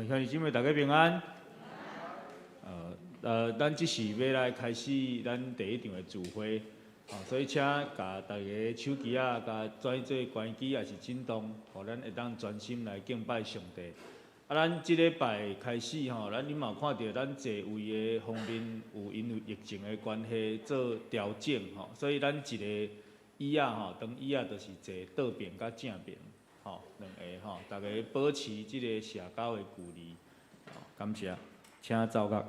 兄弟姊妹，大家平安。咱這是欲來開始咱第一場的聚會，所以請共大家手機仔共轉做關機，抑是震動，予咱會當專心來敬拜上帝。啊，咱這禮拜開始吼，咱你嘛有看著咱座位的方面有因為疫情的關係做調整吼，所以咱一个椅仔吼，長椅仔就是坐倒爿佮正爿，吼，兩个吼，大家保持這个社交的距離，感謝，請奏樂。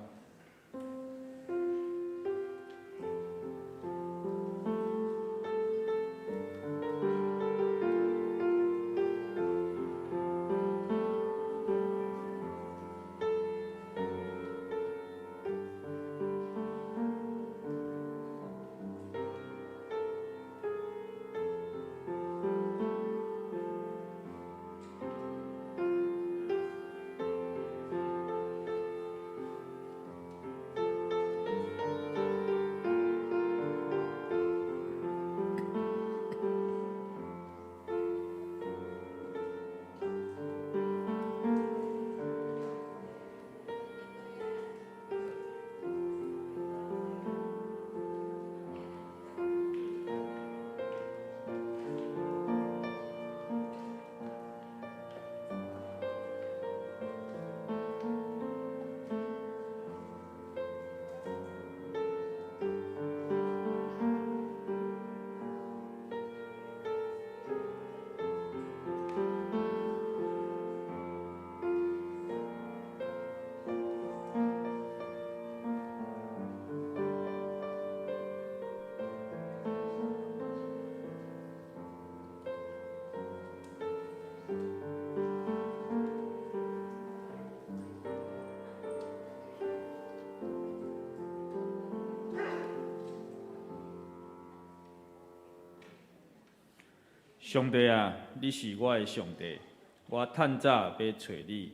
上帝啊，你是我的上帝，我趁早欲揣你。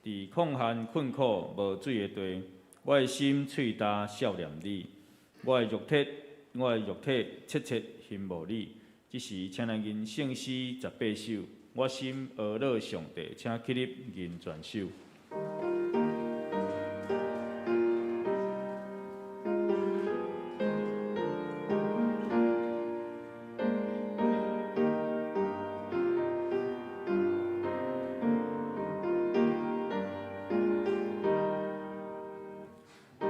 佇曠旱困苦無水的地，我的心喙焦數念你，我的肉體切切欣慕你。這時，請來吟聖詩18首，我心呵咾上帝，請起立吟全首。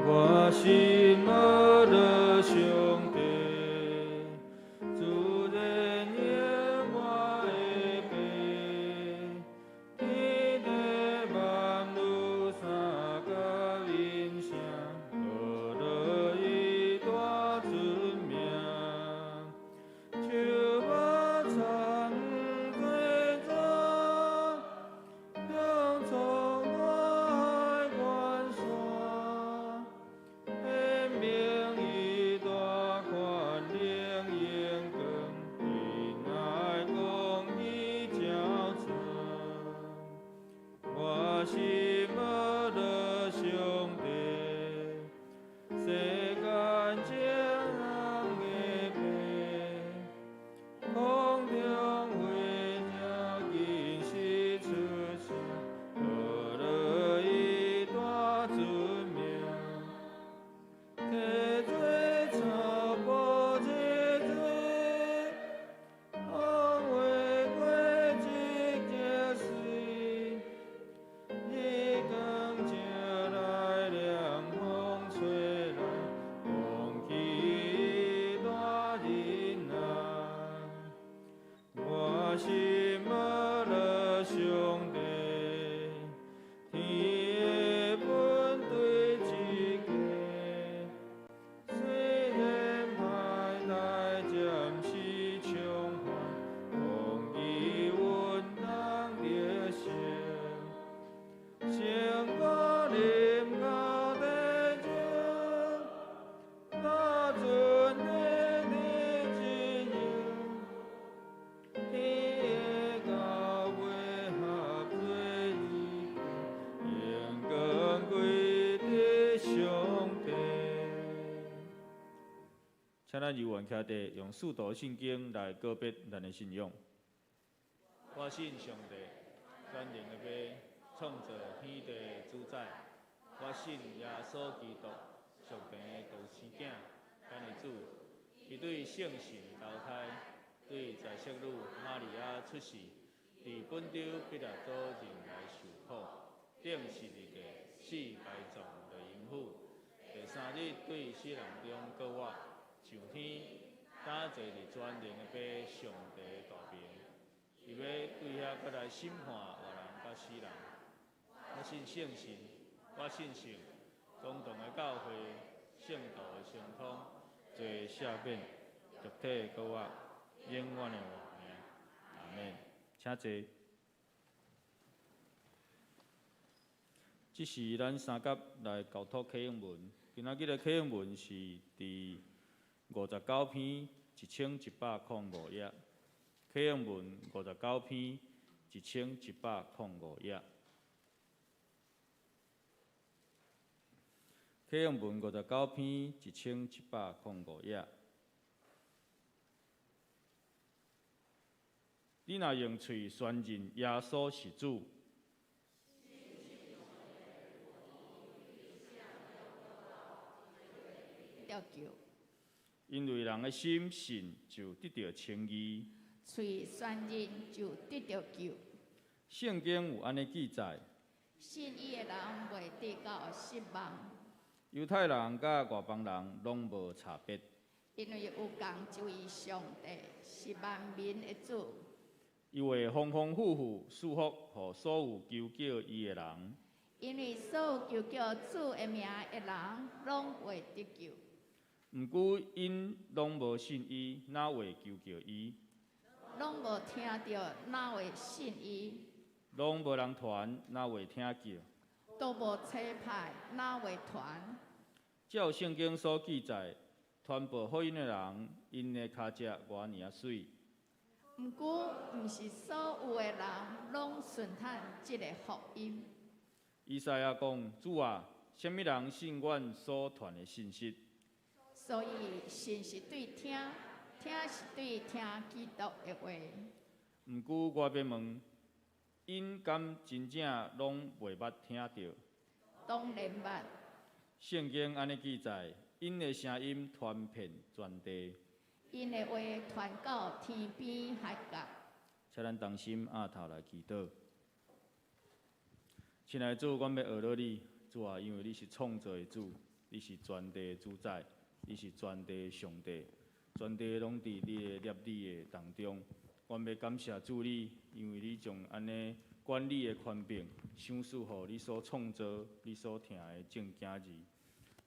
我心呵咾上帝，主人應我的父，天地萬物三甲音聲，呵咾伊大尊名。樹木草做作，勇闖大海關山，顯明伊大權能榮光，仁愛公義照傳。我心呵咾上帝，世間眾人的父，空中飛鳥緊時出聲，呵咾伊大尊名。客做草埔這水，風劃過一件水，日光照來，涼風吹來，講起伊大仁愛。我心呵咾上帝，天的本對一家，雖然歹代暫時償還，公義穩當得勝。勝過臨到地上，大尊的的旨意，天的到尾合做一個，榮光歸佇上帝。請咱猶原徛佇，用使徒信經來告別咱的信仰。我信上帝，全能的父，創造天地的主宰。我信耶穌基督，上帝的獨生囝，干的主。伊對聖神投胎，對在聖女瑪利亞出世，佇本丟彼拉多人來受苦，釘十字架，死埋葬落陰府，第三日對死人中復活，上天，擔坐佇全能的父上帝大爿。伊欲對遐閣來審判活人佮死人。我信聖神，我信聖公同的教會，聖徒的相通，罪赦免，肉體復活，永遠的活命。阿門。請坐。這是咱三甲來交託啟應文。今仔日的啟應文是佇59篇1105頁。啟應文59篇1105頁。啟應文59篇1105頁。你若用喙宣認耶穌是主，得救。因為人的心信就得著稱義，喙宣認就得著救。聖經有按呢記載：信伊的人袂得到失望。猶太人佮外邦人攏無差別，因為有仝一位上帝，是萬民的主。伊會豐豐富富賜福予所有求叫伊的人。因為所有求叫主的名的人，攏會得救。毋過𪜶攏無信伊，哪會求叫伊？攏無聽著，哪會信伊？攏無人傳，哪會聽見？都無差派，哪會傳？照聖經所記載，傳報福音的人，𪜶的跤跡偌爾仔媠。毋過，毋是所有的人攏順趁這个福音。以賽亞講：主啊，啥物人信阮所傳的信息？所以信是對聽，聽是對聽基督的話。毋過我欲問，𪜶敢真正攏袂捌聽著？當然捌。聖經按呢記載，𪜶的聲音傳遍全地。𪜶的話傳到天邊海角。請咱同心徼頭來祈禱。親愛的主，阮欲學落你，主啊，因為你是創造的主，你是全地的主宰，你是全地的上帝，全地攏佇你的摄理的當中。阮欲感謝主你，因為你將按呢管理的權柄賞賜予你所創造、你所疼的眾囝兒。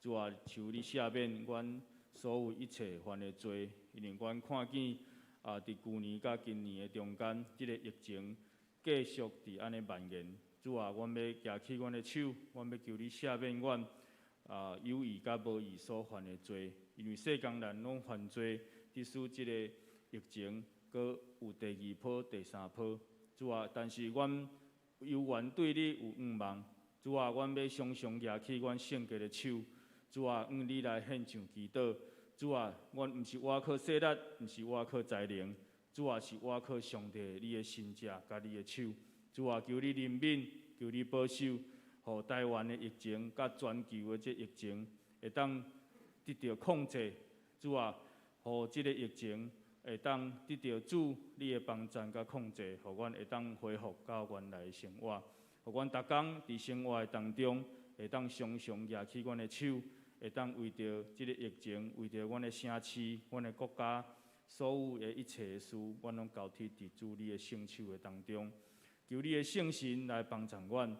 主啊，求你赦免阮所有一切犯的罪，因為阮看見啊，佇舊年佮今年的中間，這个疫情繼續佇按呢蔓延。主啊，阮欲舉起阮的手，阮欲求你赦免阮啊，有意佮無意所犯的罪，因為世間人攏犯罪，致使這个疫情閣有第二波、第三波。主啊，但是阮猶原對你有向望。主啊，阮欲常常舉起阮聖潔的手。主啊，向你來獻上祈禱。主啊，阮毋是倚靠勢力，毋是倚靠才能。主啊，是倚靠上帝你的神蹟佮你的手。主啊，求你憐憫，求你保守，予台灣的疫情佮全球的這疫情會當得著控制。主啊，予這个疫情會當得著主你的幫贊佮控制，予阮會當恢復到原來的生活。予阮逐工佇生活的當中，會當常常舉起阮的手，會當為著這个疫情，為著阮的城市、阮的國家，所有的一切的事，阮攏交託佇主你的聖手的當中。求你的聖神來幫助阮，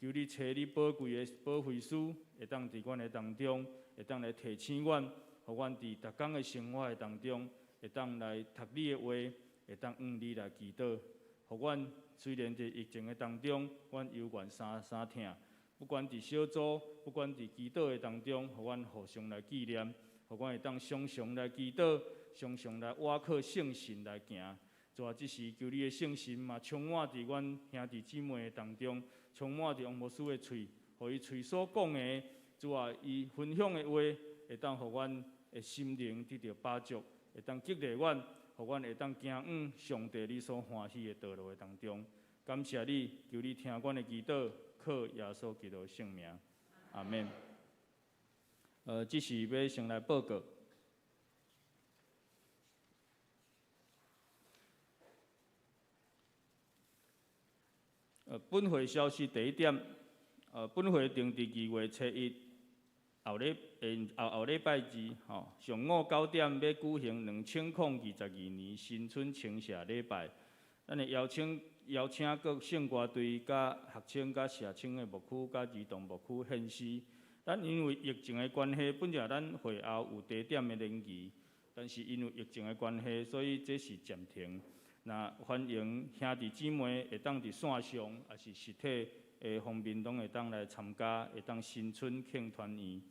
求你差你寶貴的保惠師，會當佇阮的當中，會當來提醒阮，予阮佇逐工的生活的當中，會當來讀你的話，會當向你來祈禱。予阮雖然佇疫情的當中，阮猶原三三疼，不管佇小組，不管佇祈禱的當中，予阮互相來紀念，予阮會當常常來祈禱，常常來倚靠聖神來行。主啊，這時求你的聖神嘛充滿佇阮兄弟姊妹的當中，充滿佇王牧師的喙，予伊喙所講的，主啊，伊分享的話，會當予阮的心靈得著飽足，會當激勵阮，予阮會當行往上帝你所歡喜的道路的當中。感謝你，求你聽阮的祈禱，靠耶穌基督聖名，阿們。這是欲先來報告。本會消息第一點，本會定佇2月初一，後禮後後禮拜二，吼，上午9點欲舉行2022年新春稱謝禮拜，咱會邀請邀請各聖歌隊、佮學青、佮社青的牧區、佮兒童牧區獻詩。咱因為疫情的關係，本來咱會後有地點的聯誼，但是因為疫情的關係，所以這是暫停。那歡迎兄弟姊妹會當佇線上，抑是實體的方面，攏會當來參加，會當新春慶團圓。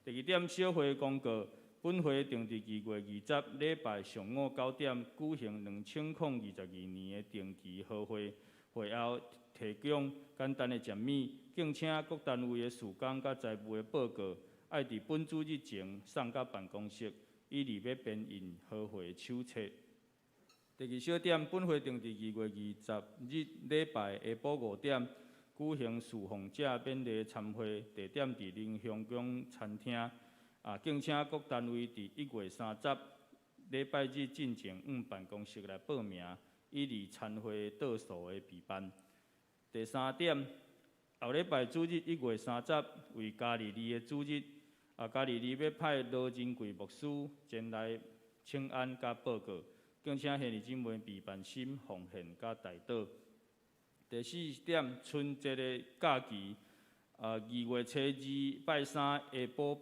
第二點，小會公告，本會定佇2月20禮拜上午9點舉行2022年的定期好會，會後提供簡單的食物，敬請各單位的事工佮財務的報告，愛佇本主日前送到辦公室，以利欲編印好會手冊。第二小點，本會定佇2月20日禮拜下晡5點舉行侍奉者勉勵餐會，地點佇林鄉宮餐廳。啊，敬請各單位佇1月30禮拜日進前，往辦公室來報名，以利餐會倒數的備辦。第三點，後禮拜主日1月30為加利利的主日，啊，加利利欲派羅仁貴牧師前來請安佮報告。敬請兄弟姊妹備辦心奉獻佮代禱。第四點，春節的假期，2月初二拜三下晡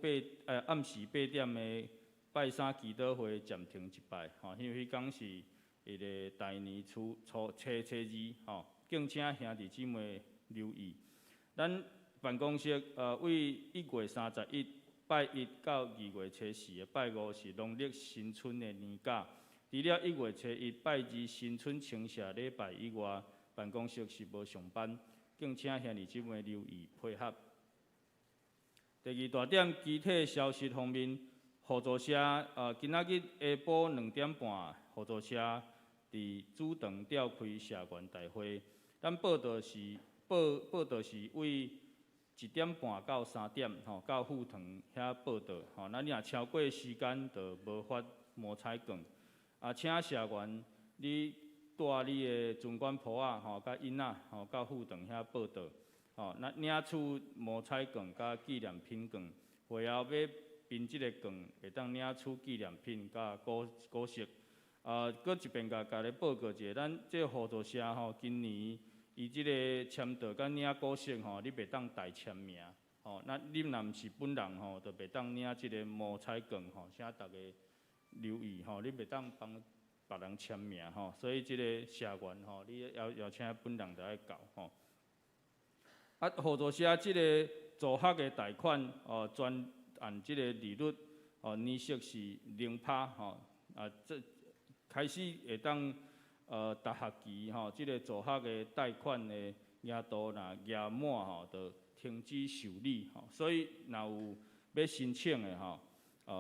八，暗時8點的拜三祈禱會暫停一擺，吼，因為彼工是彼个大年初初初初二，吼，敬請兄弟姊妹留意。咱辦公室，為1月31拜一到2月初四的拜五是農曆新春的年假。除了1月初一拜二新春稱謝禮拜以外，辦公室是無上班，敬請兄弟姊妹留意配合。第二大點，具體消息方面，互助社今仔日下晡2點半，互助社佇主堂召開社員大會。咱報到是報報到是為1點半到3點，吼，到副堂遐報到，吼。咱若超過時間，就無法摸彩券。啊，請社員你帶你的存款簿仔吼，佮印仔吼，到副堂遐報到，吼，咱領取摸彩券佮紀念品券，會後欲憑這个券會當領取紀念品佮股股息。啊，閣一遍共大家報告一下，咱這互助社吼，今年伊這个簽到佮領股息吼，你袂當代簽名，吼，那你若毋是本人吼，就袂當領這个摸彩券吼，請大家留意吼，你袂當幫別人簽名吼，所以這个社員吼，你邀邀請本人就愛到吼。啊，互助社這个助學的貸款哦，專按這个利率哦，年息是0%吼，啊，這開始會當逐學期吼，這个助學的貸款的額度若額滿吼，就停止受理吼，所以若有欲申請的吼，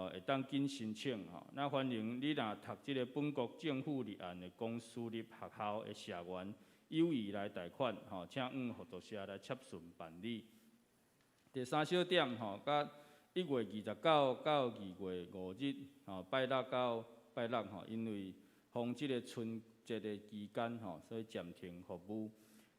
會當緊申請吼。那歡迎你若讀這个本國政府立案的公私立學校的社員，有意來貸款吼，請往合作社來洽詢辦理。第三小點吼，佮1月29到2月5日吼，拜六到拜六吼，因為逢這个春節的期間吼，所以暫停服務。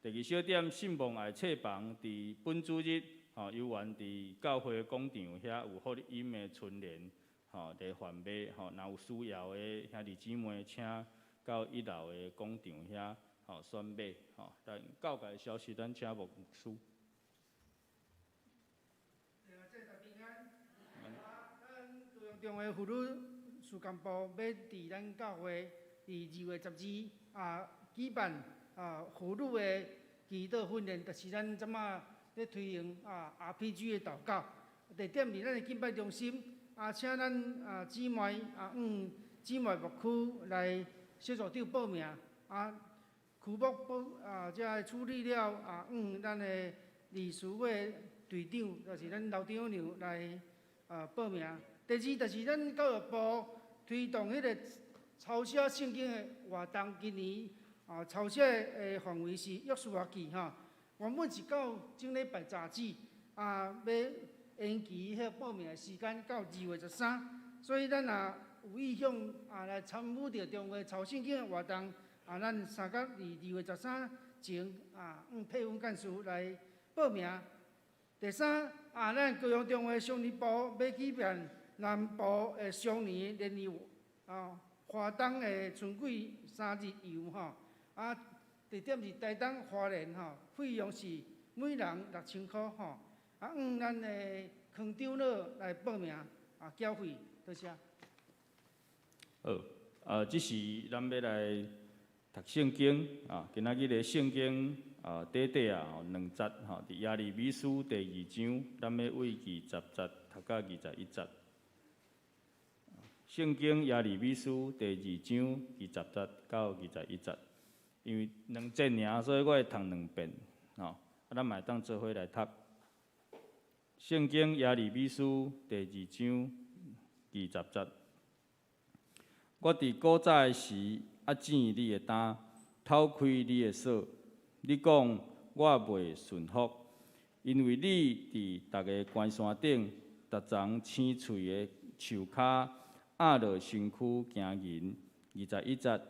第二小點，信望愛冊房佇本主日。吼，猶原佇教會廣場遐有福音的春聯，吼，佇販賣，吼，若有需要的兄弟姊妹，請到一樓的廣場遐，吼，選買，吼。但教界消息，咱請牧師。平安。啊，咱高雄中的婦女事工部欲佇咱教會佇2月12啊舉辦啊婦女的祈禱訓練，就是咱這馬咧推行啊 RPG 的禱告，地點佇咱的敬拜中心，啊，請咱啊姊妹啊往姊妹牧區來小組長報名，啊，區牧報啊，這處理了啊，往咱的理事會隊長，就是咱老丈娘來啊報名。第二就是咱教育部推動彼个抄寫聖經的活動，今年啊抄寫的範圍是約書亞記吼。原本是到頂禮拜截止，欲延期彼個報名的時間到2月13，所以咱若有意向來參與著中會抄聖經的活動，咱相佮佇2月13前向佩芬幹事來報名。第三，咱高雄中會少年部欲舉辦南部的少年聯誼花東的春季3日遊吼，地點是台東花蓮吼，費用是每人6000箍吼，向咱的康長老來報名繳費，多謝。好，這時咱欲來讀聖經啊，今仔日的聖經短短啊，兩節吼，佇耶利米書第二章，咱欲對二十節讀到21節。聖經耶利米書第二章二十節到21節，因為兩節爾，所以我會讀兩遍，吼，咱嘛會當做伙來讀。聖經耶利米書第二章二十節，我佇古早的時，剪你的擔，透開你的索。你講我袂順服，因為你佇逐个關山頂，逐叢青翠的樹跤，壓落身軀行人。21節，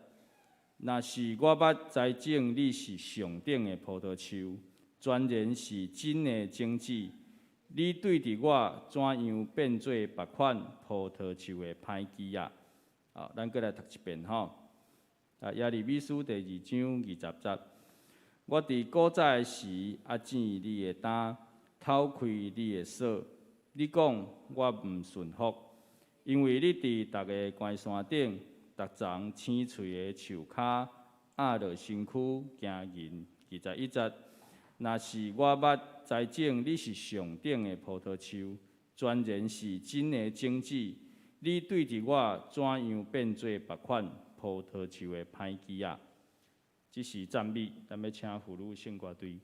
若是我捌栽種你是上頂的葡萄樹，全然是真的種子。你對佇我怎樣變做別款葡萄樹的歹枝仔？好，咱閣來讀一遍吼。耶利米書第二章二十節，我佇古早的時，剪你的擔，透開你的索。你講我毋順服，因為你佇逐个關山頂，逐叢青翠的樹跤，壓落身軀行人。21節，若是我捌栽種你是上頂的葡萄樹，全然是真的種子。你對佇我怎樣變做別款葡萄樹的歹枝仔？這是讚美，咱欲請婦女聖歌隊。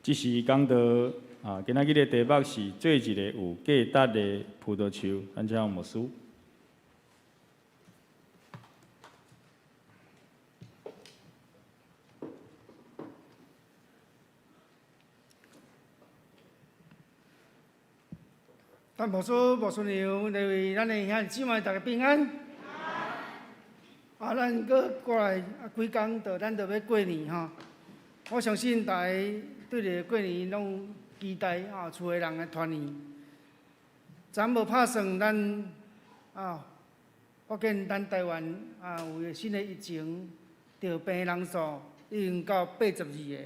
這是講到啊，今仔日的題目是做一个有價值的葡萄樹。咱請牧師。咱牧師、牧師娘，來為咱的兄弟姊妹大家平安。啊，咱閣過來啊幾工，就咱就欲過年吼。我相信大家對這個過年攏期待啊，厝的人的團圓。昨無拍算，咱啊發現咱台灣啊有個新的疫情，著病人數已經到82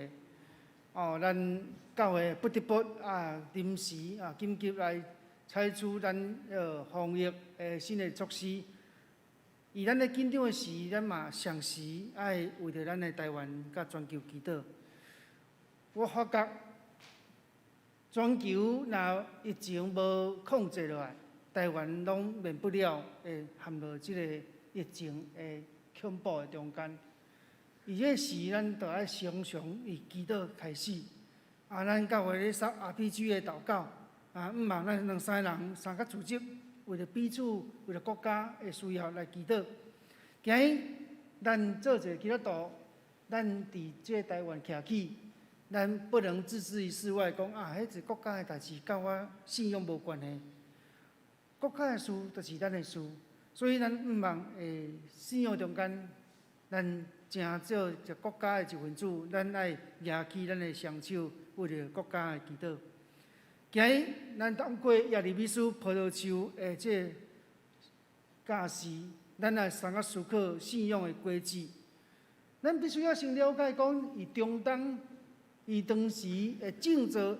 個。哦，咱教會不得不啊臨時啊緊急來採取咱防疫的新的措施。以咱咧緊張的時，咱嘛同時愛為著咱的台灣佮全球祈禱。我發覺全球若疫情無控制落來，台灣攏免不了會陷入這個疫情的恐怖的中間。伊這時，咱就愛常常以祈禱開始。啊，咱教會咧說 RPG 的禱告，啊，毋望咱兩三個人三個組織，為著彼此、為著國家的需要來祈禱。今日咱做一个基督徒，咱佇這個台灣徛起，咱不能置之於事外，講啊，彼個國家的代誌佮我信仰無關係。國家的事就是咱的事，所以咱毋望會信仰中間，咱成做一個國家的一份子，咱愛舉起咱的雙手，為著國家的祈禱。今日咱通過耶利米書葡萄樹的這個教示，咱來三個思考信仰的果子。咱必須要先了解講，佇中東，伊當時的種植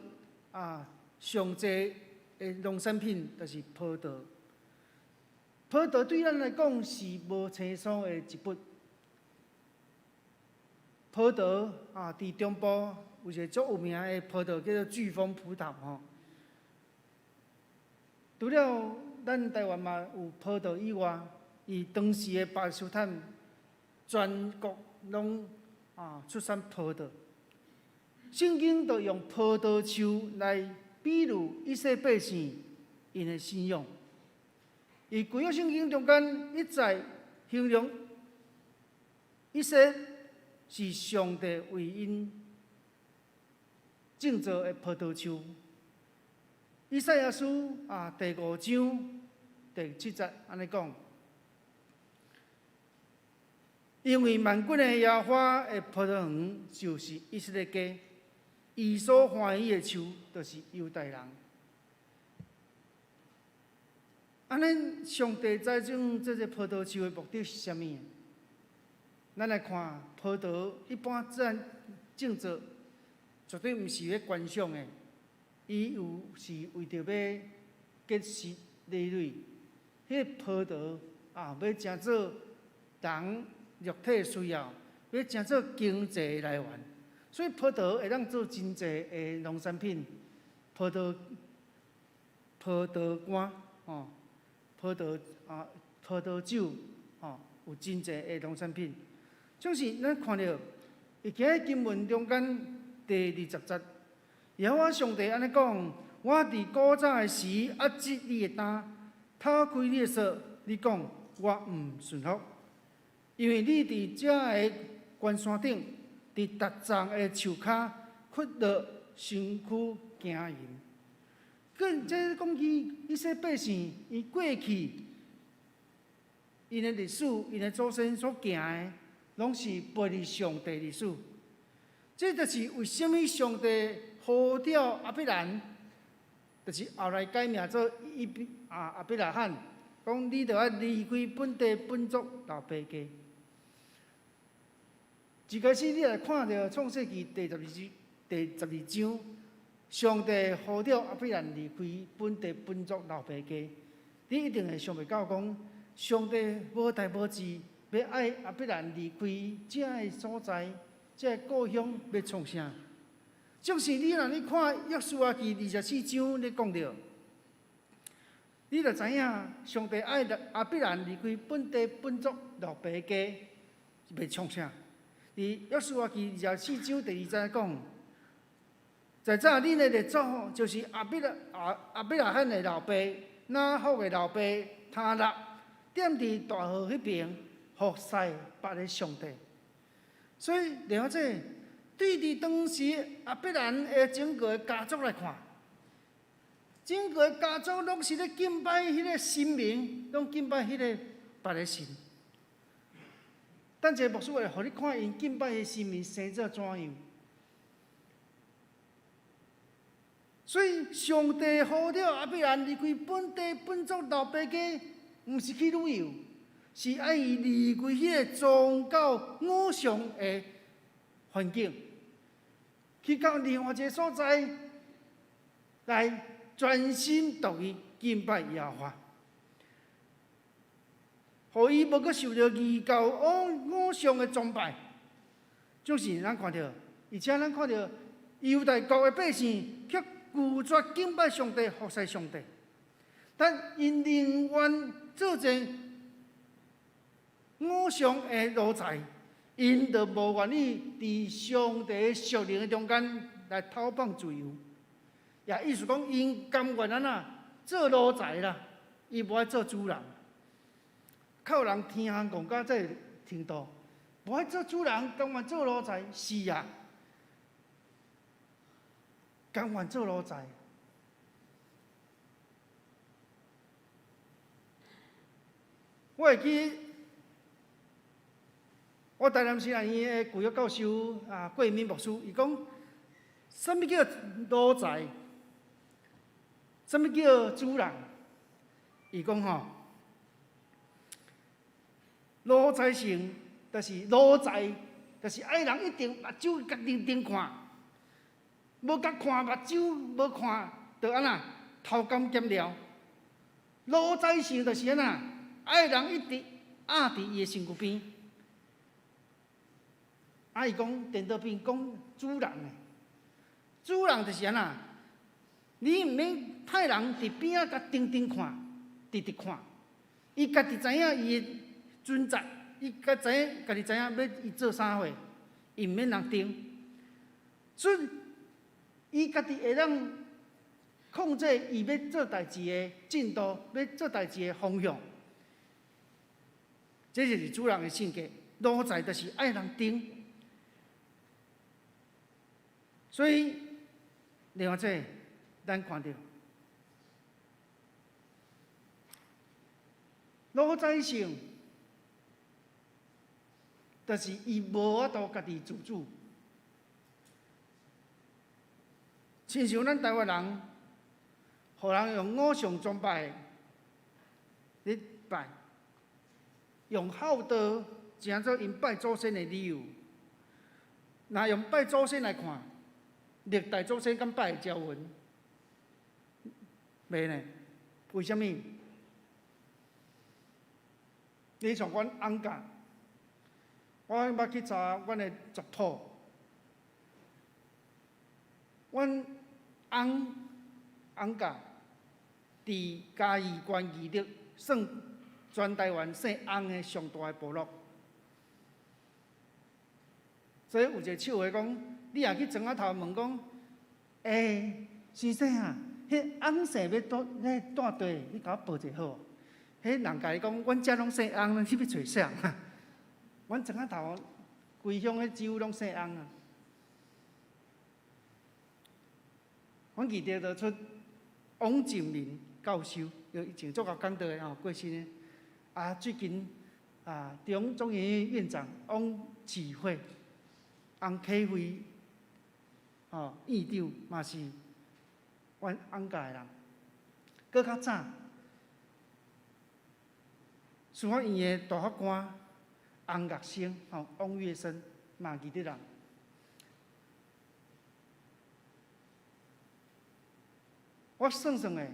啊，上濟的農產品就是葡萄。葡萄對咱來講是無青蔬的一筆。葡萄啊，佇中部有一個足有名的葡萄叫做巨峰葡萄吼。除了咱台灣嘛有葡萄以外，伊當時的巴基斯坦全國攏啊出產葡萄。聖經就用葡萄樹來比喻以色列百姓𪜶的信仰。佇舊約聖經中間一再形容以色列是上帝為𪜶種植的葡萄樹。以賽亞書啊第五章第七節按呢講：因為萬軍的耶和華的葡萄園就是以色列家，伊所歡喜的樹就是猶大人。按呢，上帝栽種這个葡萄樹的目的是啥物？咱來看葡萄，一般咱種植絕對毋是咧觀賞的。伊有是為著欲結實累累，彼个葡萄啊，欲成做人肉體需要，欲成做經濟來源。所以葡萄會當做真濟的農產品，葡萄乾吼，葡萄啊，葡萄酒吼，有真濟的農產品。總是咱看著，佇今日經文中間第20節。耶和華上帝按呢講：我佇古早的時壓折你的擔，透開你的索，你講我毋順服，因為你佇遮个懸山頂，佇達欉的樹跤，屈落身軀行淫。閣這講起以色列百姓，伊過去𪜶的歷史，𪜶的祖先所行的，攏是背離上帝歷史。這就是為啥物上帝呼召亞伯蘭，就是後來改名做伊比啊亞伯拉罕，講你著愛離開本地本族老爸家。一開始你來看著創世記第12章，上帝呼召亞伯蘭離開本地本族老爸家，你一定會想袂到講，上帝無代無誌欲愛亞伯蘭離開這个所在，這個故鄉欲創啥？就是你若你看約書亞記24章咧講著，你就知影上帝愛亞伯蘭離開本地本族老爸家，欲創啥？佇約書亞記24章第二節講，在早恁的列祖就是亞伯拉罕的老爸，拿霍的老爸他勒，踮佇大河彼爿服侍別个上帝。所以，了解對佇當時亞伯蘭的整個家族來看，整個家族攏是咧敬拜彼個神明，攏敬拜彼個別个神。等一下牧師會予你看，𪜶敬拜的神明生做怎樣。所以，上帝呼召亞伯蘭離開本地本族老爸家，毋是去旅遊，是愛伊離開彼個宗教偶像的環境，去到另外一個所在來專心獨意敬拜耶和華，予伊無閣受著異教偶像的崇拜。就是咱看著，而且咱看著猶大國的百姓卻拒絕敬拜上帝、服侍上帝，但𪜶寧願做這偶像的奴才，𪜶就無願意佇上帝屬靈的中間來偷放自由。也意思講，𪜶甘願按怎做奴才啦，伊無愛做主人。靠人天行戇到這个程度，無愛做主人，甘願做奴才，是啊。甘願做奴才。我會記，我台南神學院的舊約教授啊，郭敏牧師，伊講，啥物叫奴才？啥物叫主人？伊講吼，奴才性就是奴才，就是愛人一定目睭共定定看。無共看目睭，無看，就按怎偷工減料。奴才性就是按怎，愛人一直壓佇伊的身軀邊。啊，伊講顛倒變講主人的，主人就是按怎，你毋免派人佇邊仔共定定看，直直看，伊家己知影伊的準則，伊家知影，家己知影欲伊做啥貨，伊毋免人盯。所以，伊家己會當控制伊欲做代誌的進度，欲做代誌的方向。這就是主人的性格。奴才就是愛人盯。所以，另外這咱看著奴才性，就是伊無法度家己自主。親像咱台灣人，予人用偶像崇拜咧拜，用孝道成做𪜶拜祖先的理由。若用拜祖先來看，歷代祖先敢拜會招魂？袂呢？為啥物？你像阮翁甲，我捌去查阮的族譜，阮翁翁甲佇嘉義縣義德，算全台灣姓翁的上大的部落。所以有一個笑話講，你若去莊仔頭問講，欸，先生啊，彼翁姓欲佗彼蹛佗，你共我報一下好無？彼人共你講，阮遮攏姓翁，你欲揣啥？阮莊仔頭規鄉彼幾乎攏姓翁啊。阮記得就出王正民教授，以前做過講道的吼，過身的。啊，最近啊，中研院院長翁啟惠、翁啟惠，吼，院長嘛是阮翁家的人。閣較早，司法院的大法官翁岳生，吼，翁岳生嘛義德人。我算算的，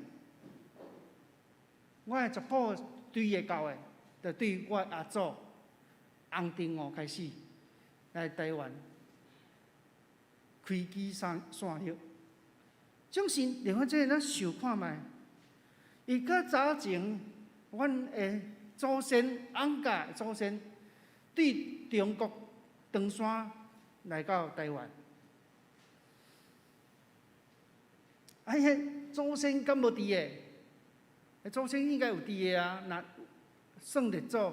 我的族譜對會到的，就對我阿祖翁定吾開始來台灣開基散葉。總是另外這個咱想看覓，伊較早前，阮的祖先翁家的祖先對中國唐山來到台灣。啊，彼祖先敢無佇个？祖先應該有佇个啊，若算列祖，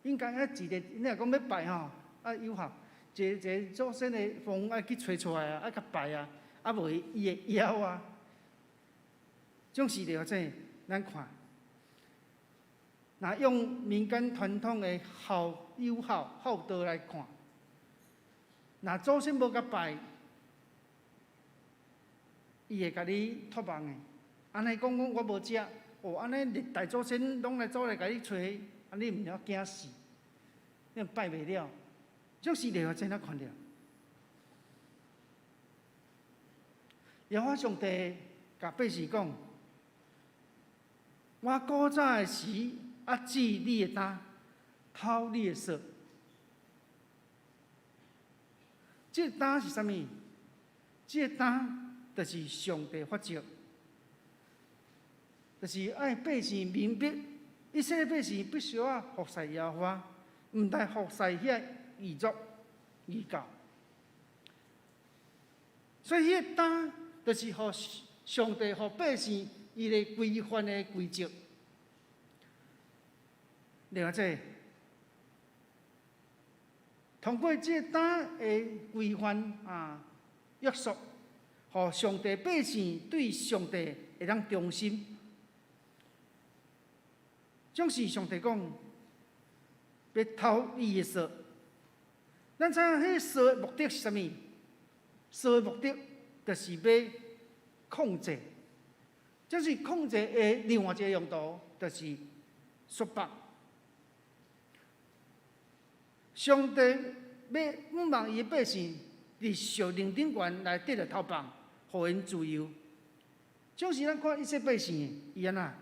應該愛一個，你若講欲拜吼，愛有效，一个一个祖先的墓愛去揣出來啊，愛共拜啊，啊無伊會枵啊。總是著這，咱看，若用民間傳統的孝友孝孝道來看，若祖先無共拜，伊會共你託夢的。按呢講講我無食，哦，按呢歷代祖先攏來走來共你揣，啊你毋了驚死，你拜袂了。總是著這樣看著。耶和華上帝共百姓講：我古早的時，壓制你的擔，偷你的索。這個擔是啥物？這個擔就是上帝法則，就是愛百姓明白，以色列百姓必須愛服侍耶和華，毋通服侍遐異族異教。所以，彼個擔就是予上帝予百姓伊个規範的規則。另外，這通過這個擔的規範啊約束，予上帝百姓對上帝會當忠心。總是上帝講，欲偷你的索。咱知影彼個索的目的是啥物？索的目的就是欲控制，這是控制的另外一個用途，就是束縛。上帝欲向望伊的百姓佇屬靈頂懸來得著偷放，予𪜶自由。總是咱看以色列百姓，伊按怎？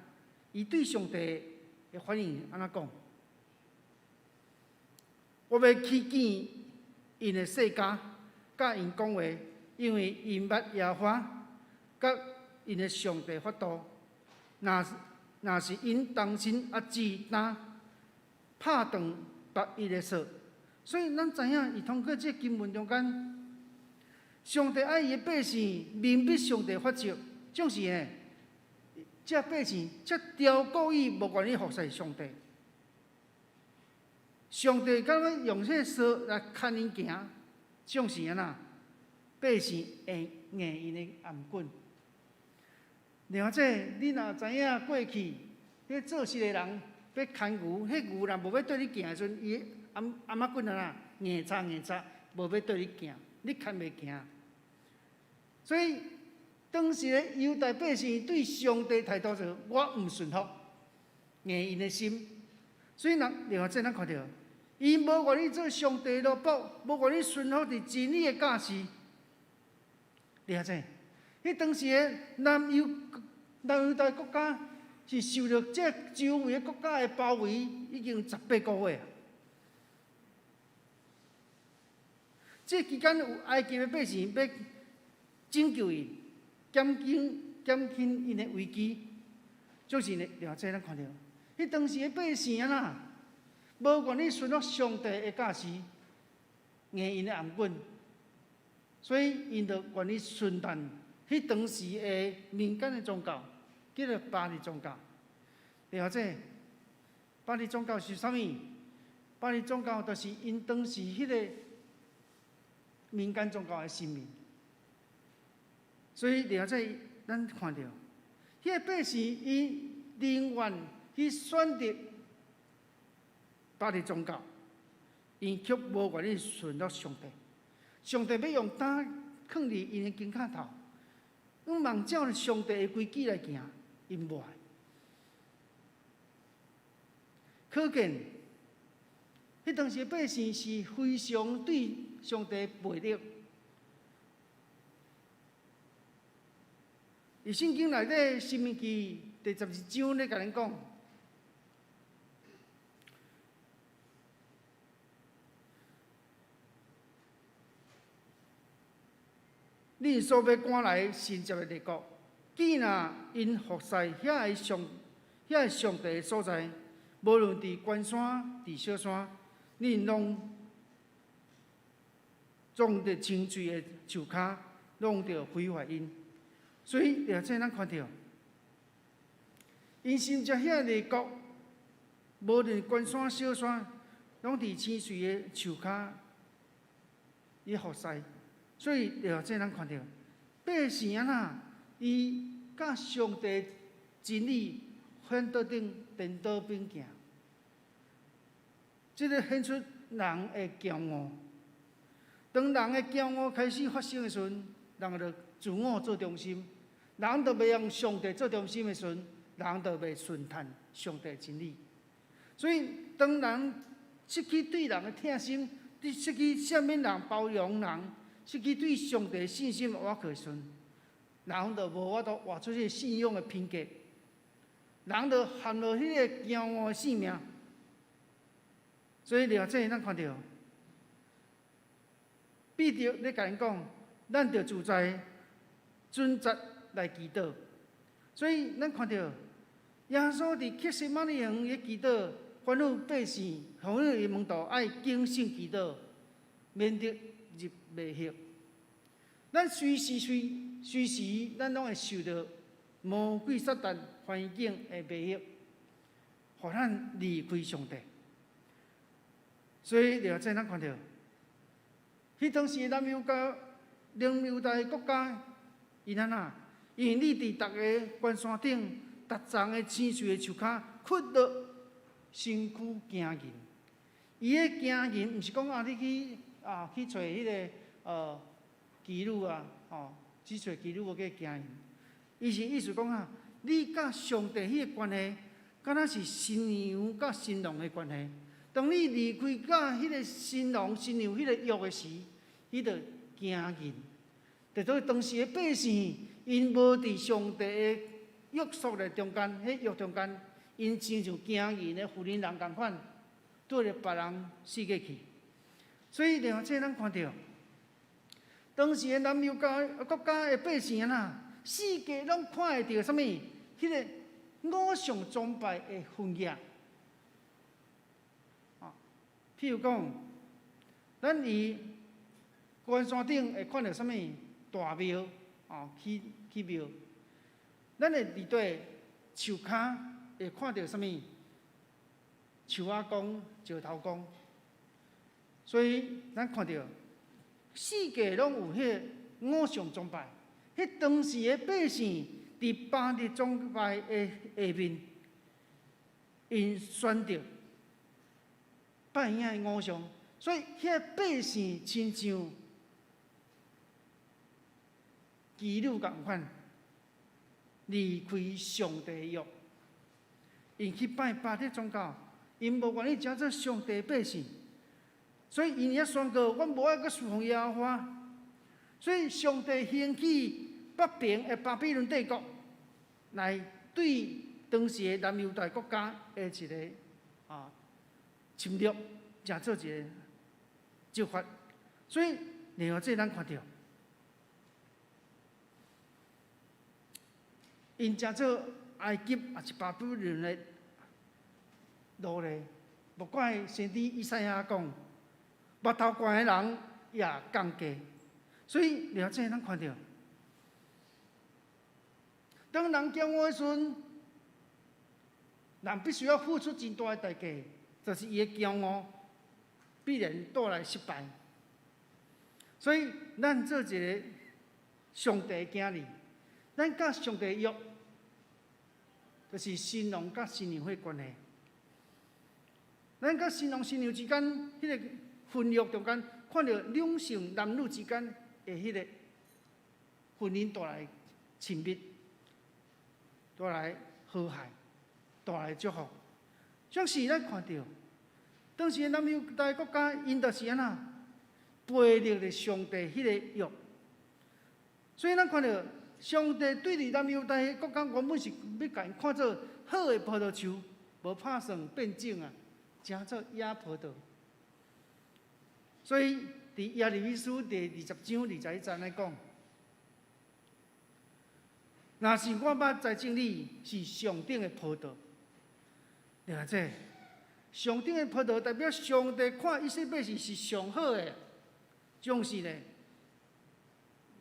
伊對上帝的反應按怎講？我欲去見𪜶的世家，佮𪜶講話，因為𪜶捌耶和華，佮𪜶的上帝法度。若是𪜶重新壓制擔，拍斷縛伊的索。所以咱知影，伊通過這經文中間，上帝愛伊的百姓明白上帝法則，總是呢，這百姓才刁故意無願意服侍上帝。上帝敢欲用這個索來牽𪜶行，總是按怎？百姓會硬𪜶的頷頸。另外，這你若知影過去，彼做事的人欲牽牛，彼牛若無欲綴你行的時陣，伊頷頷頸按怎硬插硬插，無欲綴你行，你牽袂行。所以當時的猶大百姓對上帝態度就是：我毋順服，硬𪜶的心。所以，咱另外這咱看著，伊無願意做上帝奴僕，無願意順服佇真理的教示。另外這，彼當時的南猶大國家是受著這周圍的國家的包圍，已經18個月。這期間有埃及的百姓欲拯救𪜶，減輕𪜶的危機。就是呢，另外這咱看著，彼當時的百姓按怎，無願意順服上帝的教示，硬𪜶的頷頸，所以𪜶就願意順從彼當時的民間的宗教，叫做巴力宗教。另外這巴力宗教是啥物？巴力宗教就是𪜶當時彼个民間宗教的神明。所以另外這咱看著，彼个百姓伊寧願去選擇巴力宗教，𪜶卻無願意順服上帝。上帝欲用擔囥佇𪜶的肩胛頭，向望照著上帝的規矩來行，𪜶無愛。可見，彼當時百姓是非常對上帝背逆。佇聖經內底《申命記》第12章咧，共咱講，恁所欲趕來承接的列國，既若𪜶服侍遐个上帝的所在，無論佇懸山、佇小山，恁攏總佇青翠的樹跤，攏著毀壞𪜶。所以，著這咱看著，𪜶生佇遐尼國，無論懸山小山，攏佇青穗的樹跤咧服侍。所以，著這咱看著，百姓按怎，伊佮上帝真理反倒頂顛倒反行，這个顯出人的驕傲。當人的驕傲開始發生的時陣，人就自我做中心，人就袂用上帝做中心的時陣，人就袂順趁上帝真理。所以，當人失去對人的疼心，失去赦免人、包容人，失去對上帝信心的倚靠的時陣，人就無法度活出這个信仰的品格，人就陷入彼个驕傲的性命。所以，著這咱看著，彼得咧共𪜶講，咱著自在準則來祈禱。所以，咱看著耶穌佇客西馬尼園咧祈禱，吩咐百姓，吩咐伊門徒愛警醒祈禱，免得入迷惑。咱隨時隨隨時，咱攏會受著魔鬼撒旦環境的迷惑，予咱離開上帝。所以，著這咱看著，彼當時南猶大國家，𪜶按怎？因為你佇逐个懸山頂、逐叢的青穗的樹跤，屈落身軀行淫。伊的行淫，毋是講啊，你去啊去揣彼个妓女啊，吼，去揣妓女無叫行淫。伊是意思講啊，你佮上帝彼个關係，敢若是新娘佮新郎的關係。當你離開佮彼个新郎新娘彼个約的時，彼就行淫。就所以當時的百姓，𪜶無佇上帝的約束的中間，彼約中間，𪜶親像行淫的婦人人仝款，綴咧別人世界去。所以，著這咱看著，當時的南猶大國家的百姓啊，四界攏看會著啥物？彼个偶像崇拜的痕跡。啊，譬如講，咱佇懸山頂會看著啥物大廟，哦，起起廟。咱會佇佗樹跤會看著啥物樹仔公、石頭公。所以咱看著四界攏有彼个偶像崇拜，彼當時的百姓佇巴力崇拜的下面，𪜶選擇拜遐个偶像，所以遐百姓親像妓女仝款，離開上帝的約，𪜶去拜巴力宗教，𪜶無願意成做上帝的百姓，所以𪜶遐宣告：阮無愛閣事奉耶和華。所以上帝興起北邊的巴比倫帝國，來對當時的南猶大國家的一个侵略，成做一个責罰。所以，另外這咱看著，𪜶成做埃及抑是巴比倫的奴隸，無怪先知以賽亞講，目頭懸的人也降價。所以，另外這咱看著，當人驕傲的時陣，人必須要付出真大的代價，就是伊的驕傲必然帶來失敗。所以，咱做一个上帝的囝兒，咱佮上帝約，就是新郎佮新娘彼關係。咱佮新郎新娘之間，彼个婚約中間，看著兩性男女之間的彼个婚姻帶來親密，帶來和諧，帶來祝福。像是咱看著，當時南猶大國家，𪜶就是按怎背離了上帝彼個約，所以咱看著上帝對佇南猶大國家原本是欲共𪜶看做好的葡萄樹，無拍算變種啊，成做野葡萄。所以佇耶利米書第20章21節按呢講：若是我捌栽種你是上等的葡萄，你看這上等的葡萄代表上帝看以色列百姓是上好的，總是呢，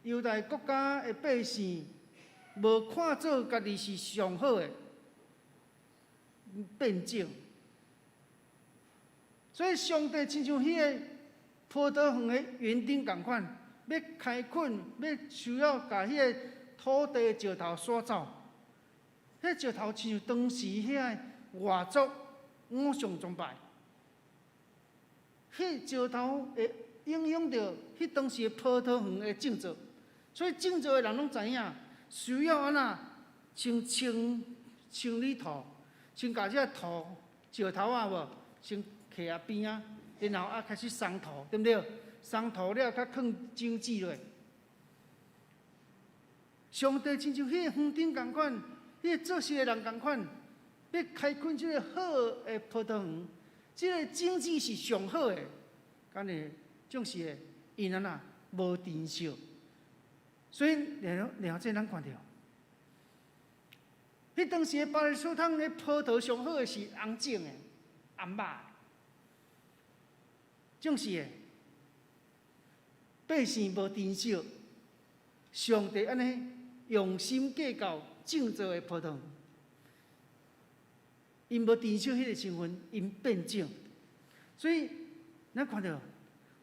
猶大國家的百姓無看做家己是上好的，變種。所以上帝親像彼个葡萄園的園丁仝款，欲開墾，欲需要共彼个土地石頭徙走。彼石頭親像當時遐个外族偶像崇拜，彼石頭會影響著彼當時的葡萄園的種植，所以種植的人攏知影，需要按怎先清清理土，先共這个土石頭仔無，先徛佇邊仔，然後啊開始鬆土，對毋對？鬆土了，才囥種子落。上帝親像彼個園丁仝款，彼個做事的人仝款，欲開墾這個好的葡萄園，這個種子是上好的，敢會種是的，𪜶按怎無珍惜，所以然後然後這咱看著，彼當時的巴勒斯坦的葡萄上好的是紅種的、紅肉的，種是的，百姓無珍惜，上帝按呢用心計較種植的葡萄，𪜶無珍惜彼个身份，𪜶變種，所以咱看著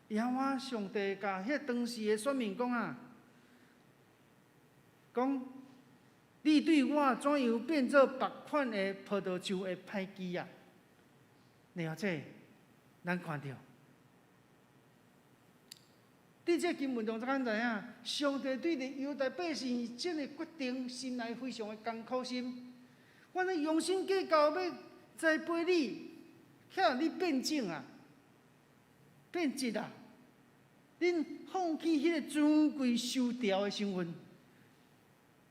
耶和華上帝共彼當時的選民講啊，講你對我怎樣變做別款的葡萄樹的歹枝仔？了這，咱看著，佇這經文中，咱知影，上帝對著猶大百姓這个決定，心內非常的艱苦心。我咧用心計較欲栽培你，卻你變種啊，變質啊！恁放棄彼个尊貴收調的身份，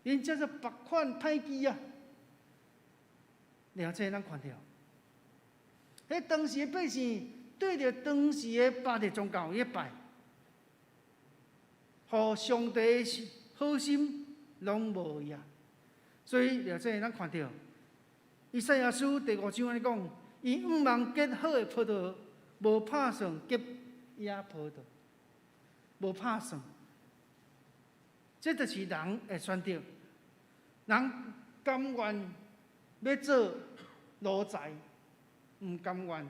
恁叫做別款歹枝仔。了這咱看著，彼當時的百姓對著當時的巴力宗教咧拜，予上帝好心攏無去啊！所以了這咱看著，以賽亞書第五章按呢講，伊向望結好的葡萄，無拍算結野葡萄，無拍算。這就是人的選擇，人甘願欲做奴才，毋甘願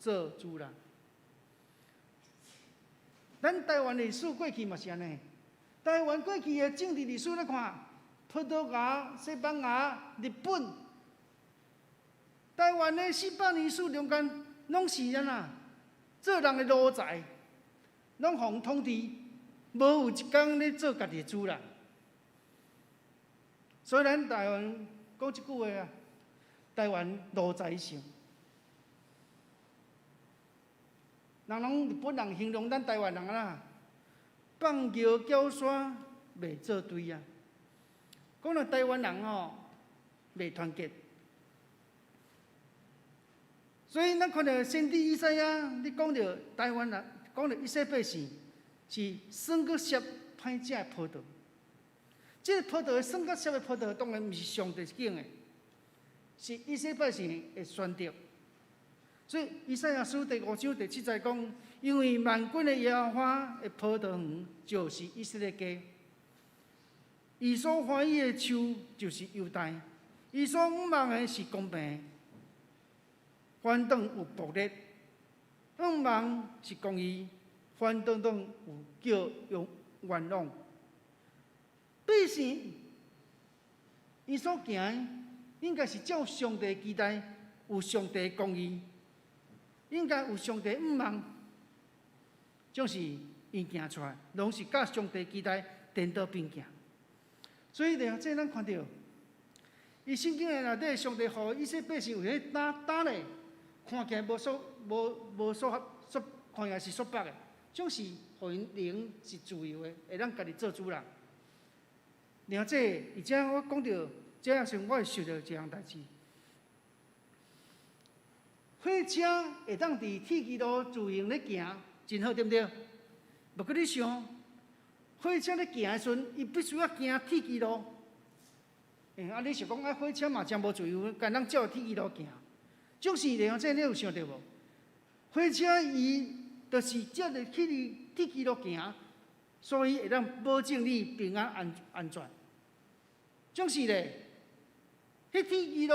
做主人。咱台灣歷史過去嘛是按呢，台灣過去的政治歷史來看，葡萄牙、西班牙、日本，台灣的400年史中間，攏是按怎做人的奴才，攏予人統治，無有一工咧做家己的主人。所以咱台灣講一句話啊，台灣奴才性。人攏日本人形容咱台灣人啦，放牛繳沙袂做堆啊。講到台灣人吼，袂團結。所以咱看著先知以賽亞，你講著台灣人，講著以色列百姓是酸閣澀歹食的葡萄。這个葡萄酸閣澀的葡萄，當然毋是上帝揀的，是以色列百姓的選擇。所以以賽亞書第五章第七節講，因為萬軍的耶和華的葡萄園就是以色列家，伊所歡喜的樹就是猶大，伊所向望的是公平，反轉有暴力；向望是公義，反轉轉有叫用冤枉。百姓伊所行的，應該是照上帝期待，有上帝公義。應該有上帝向望，總是𪜶行出來，攏是佮上帝期待顛倒反行。所以咧，這咱看著，伊聖經的內底，上帝予以色列百姓有彼膽膽咧，看起來無束無無束束，看起來是束縛的，總是予𪜶靈是自由的，會當家己做主人。然後這，而且我講著，這也是我會想著一項代誌。火車會當佇鐵支路自由咧行，真好，對毋對？毋過你想，火車咧行的時陣，伊必須愛行鐵支路。欸，啊，你想講啊，火車嘛誠無自由，敢當照鐵支路行？就是咧，這你有想著無？火車伊就是照著鐵鐵支路行，所以會當保證你平安安安全。總是咧，彼鐵支路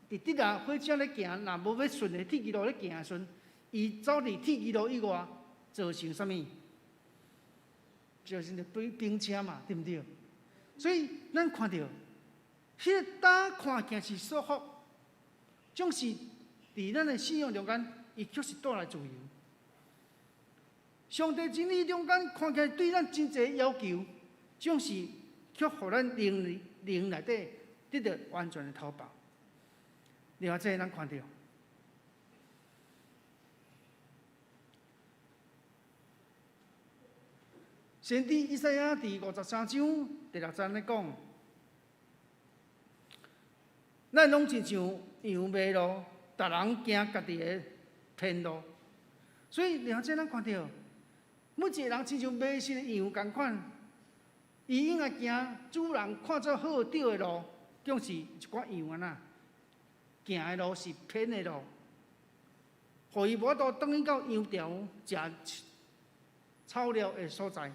佇直啊，火車咧行，若無欲順的鐵支路咧行的時陣，伊走佇鐵支路以外，造成啥物？造成著冰冰車嘛，對毋對？所以咱看著，彼个擔看見是束縛，總是佇咱的信仰中間，伊卻是帶來自由。上帝真理中間看起來對咱真濟要求，總是卻予咱靈靈內底得著完全的投放。另外，這咱看著。先知以賽亞佇53章第6節按呢講：咱攏親像羊迷路，逐人行家己的偏路。所以，另外這咱看著，每一个人親像迷失的羊仝款，伊應該行主人看做好對的路，總是一寡羊按怎行的路是偏的路，予伊無法度轉去到羊牢食草料的所在。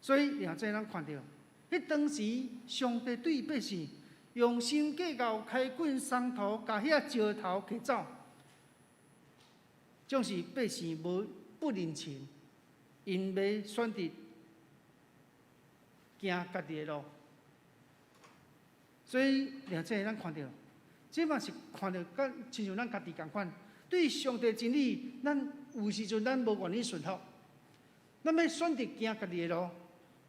所以，另這咱看著，彼當時上帝對百姓用心計較開墾松土，共遐石頭揢走，總是百姓無不認情，𪜶欲選擇行家己的路。所以，另這咱看著，這嘛是看著佮親像咱家己仝款，對上帝真理，咱有時陣咱無願意順服，咱欲選擇行家己的路。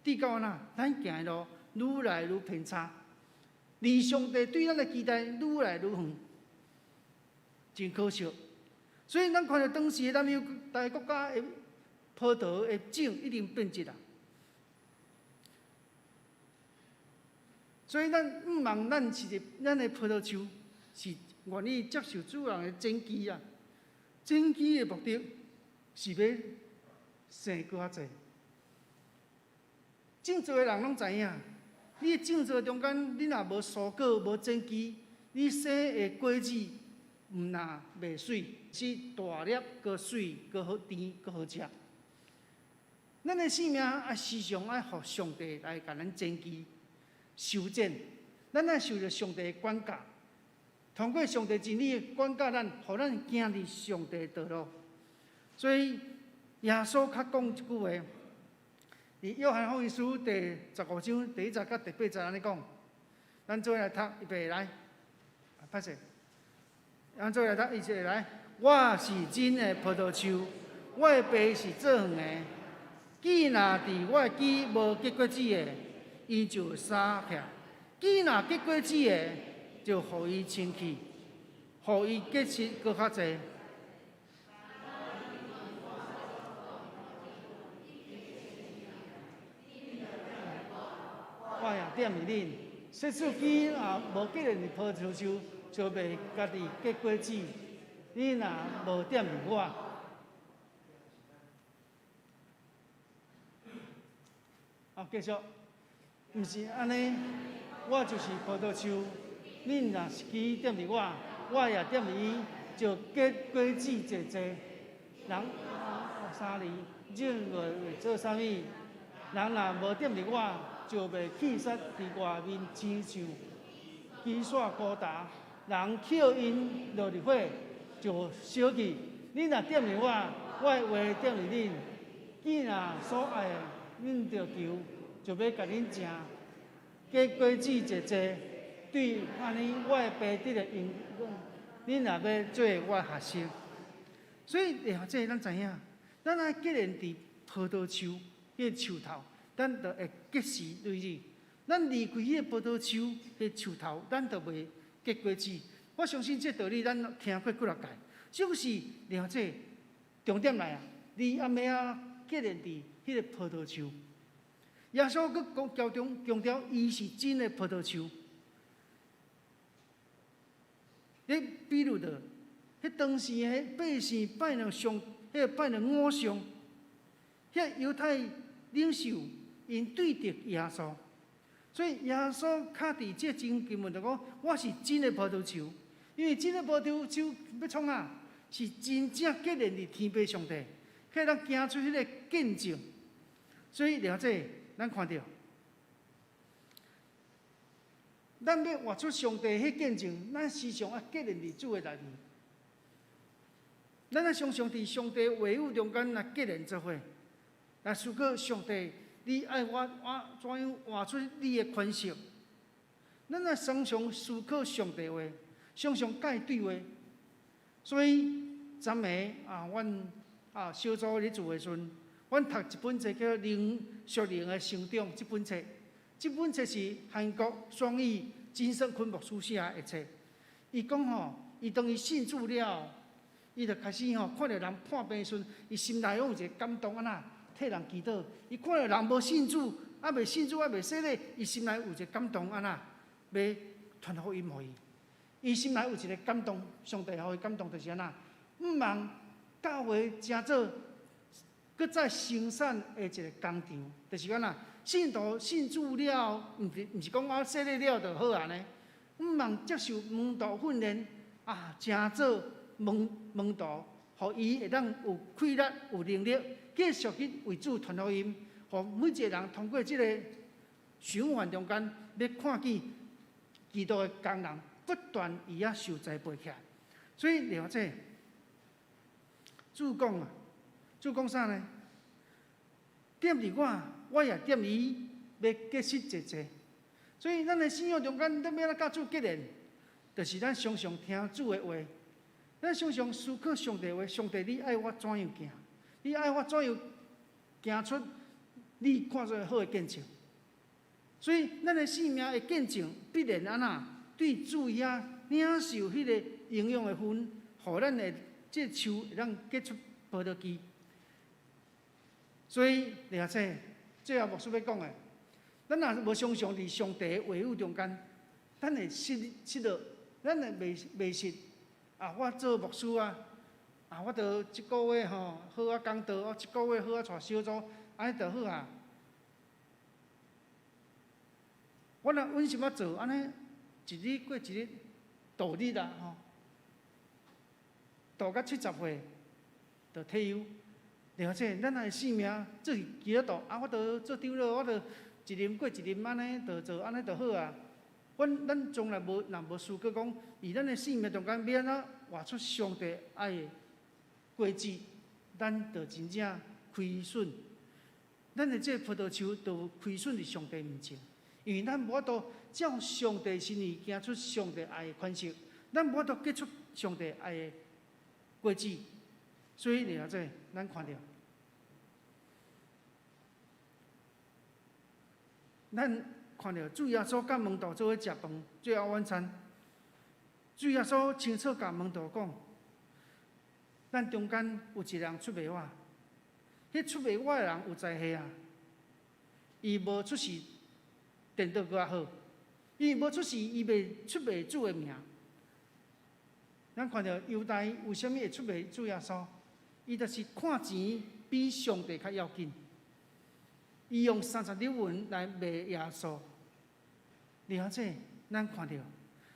直到按怎，咱行的路愈來愈偏差，離上帝對咱的期待愈來愈遠，真可惜。所以咱看著當時的南猶大國家的葡萄的種已經變質啦。所以咱毋望咱是一咱的葡萄樹是願意接受主人的剪枝啊。剪枝的目的是欲生閣較濟。種植的人攏知影，你種植中間，你若無疏果、無剪枝，你生的果子毋但袂媠，是大粒、閣媠、閣好甜、閣好食。咱的生命愛時常愛予上帝來共咱剪枝、修剪，咱愛受著上帝的管教，通過上帝真理的管教咱，予咱行佇上帝的道路。所以耶穌較講一句話。佇約翰福音書第15章第1節佮第8節按呢講，咱做伙來讀，預備來，歹勢，咱做伙來讀，一齊來。我是真的葡萄樹，我的爸是做園的。枝若佇我的枝無結果子的，伊就捎去；枝若結果子的，就予伊清去，予伊結實閣較濟。我也踮佇恁，說出枝若無結連佇葡萄樹，就袂家己結果子。恁若無踮佇我，好，繼續，毋是按呢，我就是葡萄樹，恁若是枝踮佇我，我也踮佇伊，就結果子濟濟。人三年，認為做啥物？人若無踮佇我，就袂棄殺佇外面，親像枝索孤焦，人抾𪜶落入火，就燒去。恁若踮佇我，我的話踮佇恁，既若所愛的，恁著求，就欲共恁成。結果子濟濟，對按呢，我的爸得著榮耀，恁也欲做我的學生。所以，這咱知影，咱愛結連佇葡萄樹彼个樹頭，咱就會結實累累。咱離開彼個葡萄樹彼個樹頭，咱就袂結果子。我相信這道理咱聽過幾若擺，就是了解重點來啊！你阿妹啊，結連佇彼个葡萄樹。耶穌閣講強調強調，伊是真的葡萄樹。你比如著，彼當時的百姓拜兩上，彼个拜兩偶像，遐猶太領袖𪜶對敵耶穌，所以耶穌敲佇這節經文就講：我是真的葡萄樹，因為真的葡萄樹欲創啥？是真正結連佇天父上帝，彼當行出彼个見證。所以了解，咱看著，咱欲活出上帝彼見證，咱時常愛結連佇主的內面。咱愛常常佇上帝話語中間來結連做伙，來思考上帝，你愛我怎樣活出你的款式？咱愛常常思考上帝話，常常佮伊對話。所以，昨暝啊，阮啊小組咧做的時陣，阮讀一本冊叫《靈屬靈的成長》這本冊。這本冊是韓國雙語金聖坤牧師寫的冊。伊講吼，伊當伊信主了，伊就開始吼看著人破病的時陣，伊心內攏有一个感動，按怎替人祈禱。伊看著人無信主，猶未信主，猶未洗禮，伊心內有一个感動，按怎欲傳福音予伊。伊心內有一个感動，上帝予伊感動就是按怎，毋望教會成做閣再生產的一个工場，就是按怎。信徒信主了，毋是講我洗禮了就好按呢。毋望接受門徒訓練啊，成做門徒，予伊會當有氣力、有能力，繼續去為主傳福音。予每一个人通過這个循環中間，欲看見基督的工人不斷伊仔受栽培起來。所以了解，主講啊，主講啥呢？踮佇我，我也踮伊，欲結實濟濟。所以咱的信仰中間，咱欲按怎佮主結連，就是咱常常聽主的話，咱常常思考上帝話。上帝，你愛我怎樣行？你愛我怎樣行出你看做好的見證？所以咱的生命的見證，必然按怎對主遐領受彼個營養的分，予咱的這樹會當結出葡萄枝。所以，而且最後牧師欲講的，咱若無常常佇上帝的話語中間，咱會失落，咱會迷失。啊，我做牧師啊，啊，我著這个月吼好好講道，我這个月好好帶小組，按呢就好啊。我若穩心仔做，按呢一日過一日，度日啊吼，度到70歲就退休。了解，咱的生命做基督徒啊，我著做長老，我著一任過一任按呢，就做按呢就好啊。阮咱從來無，若無思考講，佇咱的生命中間，欲按怎活出上帝愛的果子，咱就真正虧損。咱的這个葡萄樹就虧損佇上帝面前，因為咱無法度照上帝心意行出上帝愛的款式，咱無法度結出上帝愛的果子。所以了解，咱看著，咱看著主耶穌佮門徒做伙食飯，最後晚餐，主耶穌清楚共門徒講，咱中間有一个人出賣我，彼出賣我的人有才氣啊！伊無出示顛倒閣較好，伊無出示，伊袂出賣主的名。咱看著猶大為啥物會出賣主耶穌？伊就是看錢比上帝較要緊，伊用30兩銀來賣耶穌。了解，咱看著，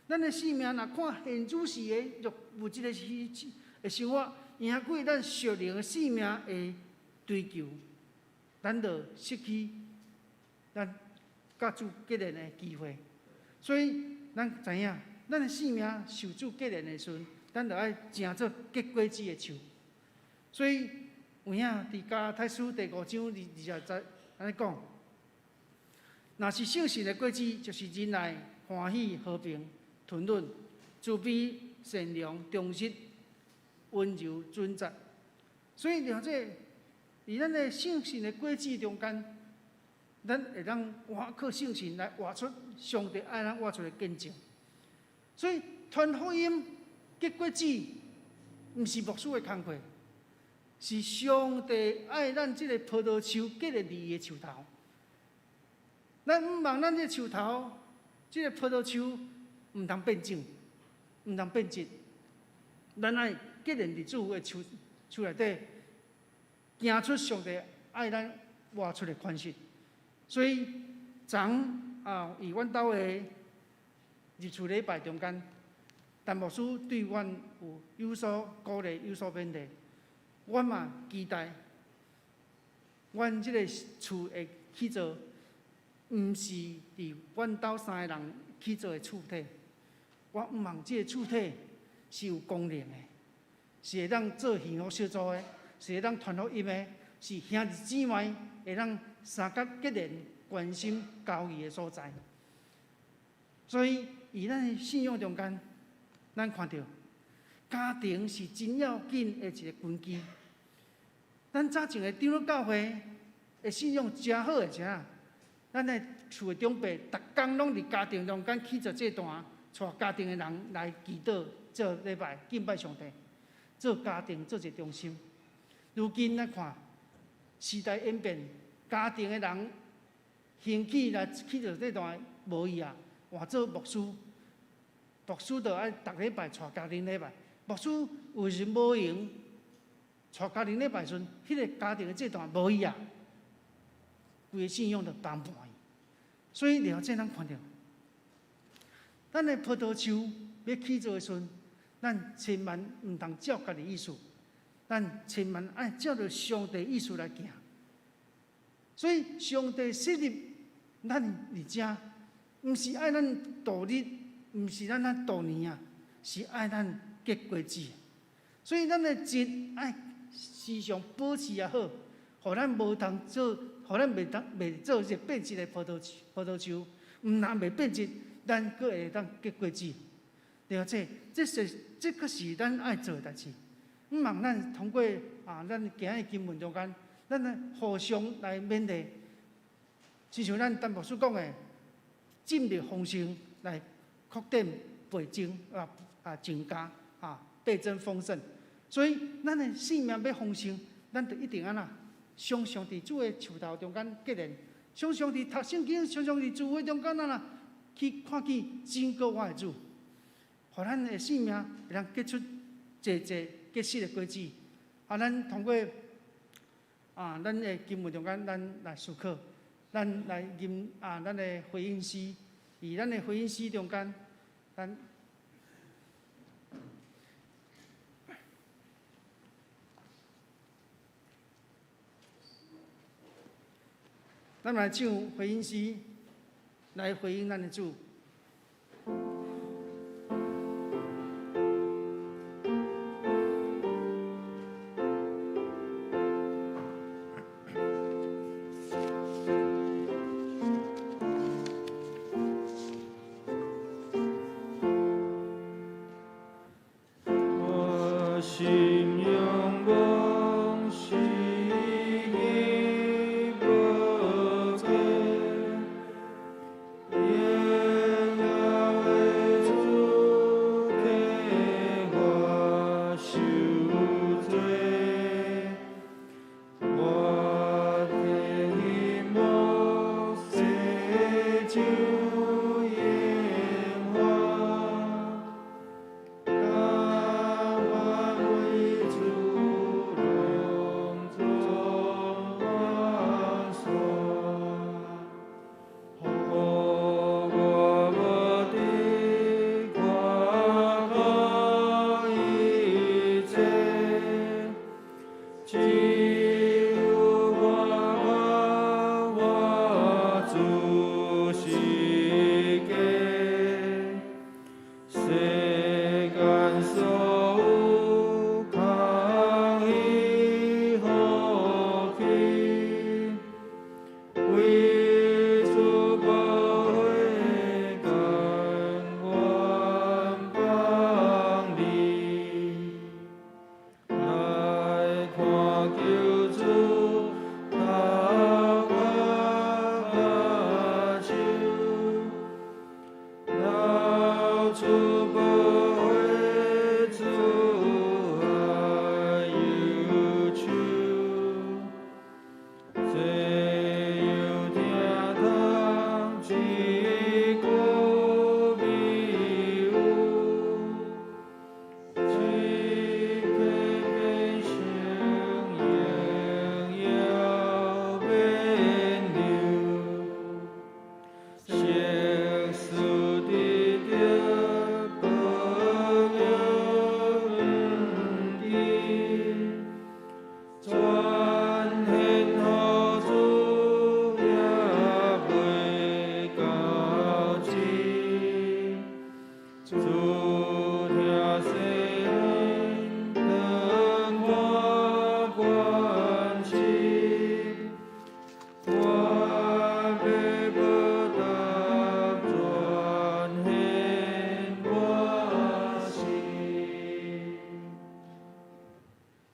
咱的生命若看現主時的物質的生活，贏過咱屬靈的生命的追求，咱就失去咱佮主結連的機會。所以，咱知影，咱的生命受主結連的時陣，咱就愛成做結果子的樹。所以，有影佇加拉太書第五章二二十節按呢講，若是聖神的果子，就是仁愛、歡喜、和平、吞忍、慈悲、善良、忠實、溫柔、準則。所以，了解佇咱的聖神的果子中間，咱會當活靠聖神來活出上帝愛咱活出的見證。所以，傳福音結果子，毋是牧師的工課。是上帝愛咱這个葡萄樹結連佇伊的樹頭，咱毋望咱這个樹頭，這个葡萄樹毋通變種，毋通變質。咱愛結連佇主的樹樹內底，行出上帝愛咱活出的款式。所以，昨啊，佇阮兜的入厝禮拜中間，陳牧師對阮有所鼓勵，有所勉勵。阮嘛期待，阮這个厝會起做，毋是佇阮兜三个人起造的厝體。我毋望這个厝體是有功能的，是會當做幸福小組的，是會當傳福音的，是兄弟姊妹會當相佮結連、關心交誼的所在。所以，佇咱的信仰中間，咱看著家庭是真要緊的一個根基。咱早前的長老教會的信仰誠好的啥？咱的厝的長輩，逐工攏佇家庭中間起做祭壇，帶家庭的人來祈禱、做禮拜、敬拜上帝，做家庭做一個中心。如今咱看時代演變，家庭的人興起來起做祭壇無去啊，換做牧師，牧師就愛逐禮拜帶家庭禮拜。牧師有時無閒帶家庭禮拜時陣，彼個家庭的祭壇無去啊，規个信仰就崩盤。所以了這咱看著，咱的葡萄樹欲起造的時陣，咱千萬毋通照家己意思，咱千萬愛照著上帝意思來行。所以上帝設立咱佇遮，毋是愛咱度日，毋是咱來度年啊，是愛咱結果子。所以咱的節愛時常保持也好，予咱無通做，予咱袂當袂做一個變質的葡萄樹。葡萄樹毋但袂變質，咱閣會當結果子。了解，這是這閣是咱愛做的代誌。毋望咱通過啊，咱今日經文中間，咱來互相來勉勵，親像咱陳牧師講的，進入豐盛來擴展倍增啊啊增加啊倍增豐盛。所以咱的生命欲豐盛，咱就一定按怎，常常佇主的樹頭中間結連，常常佇讀聖經，常常佇聚會中間按怎去看見真過我的主，予咱的生命會當結出濟濟結實的果子。啊，咱通過啊，咱的經文中間，咱來思考，咱來吟啊，咱的回應詩，佇咱的回應詩中間，咱。咱來唱回應詩，來回應咱的主。我心仰望是你寶座，榮耀的主替我受罪，我的希望世上荣華。甘願為主隆重玩耍，予我無得誇口一切，只有我我主是假。世間所有空虛福氣，為主寶血甘願放離。來看救主頭殼跤手，流出寶血，主愛憂愁，這有疼痛一句美語，一刻變成永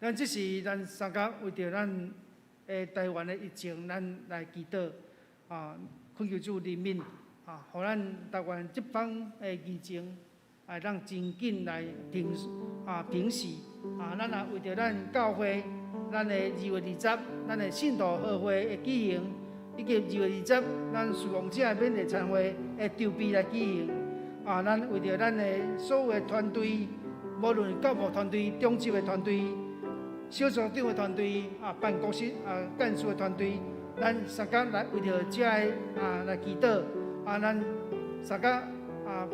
咱這是咱相共為著咱的台灣的疫情，咱來祈禱啊，懇求主憐憫啊，予咱台灣這方的疫情會當真緊來平啊平息啊。咱也為著咱教會，咱的2月20，咱的信徒和會的舉行，以及2月20，咱事奉者的勉勵餐會的籌備來舉行。啊，咱為著咱的所有的團隊，無論教牧團隊、長執的團隊、小組長的團隊、啊辦公室啊幹事的團隊，咱相共來為著這个啊來祈禱。啊，咱相共啊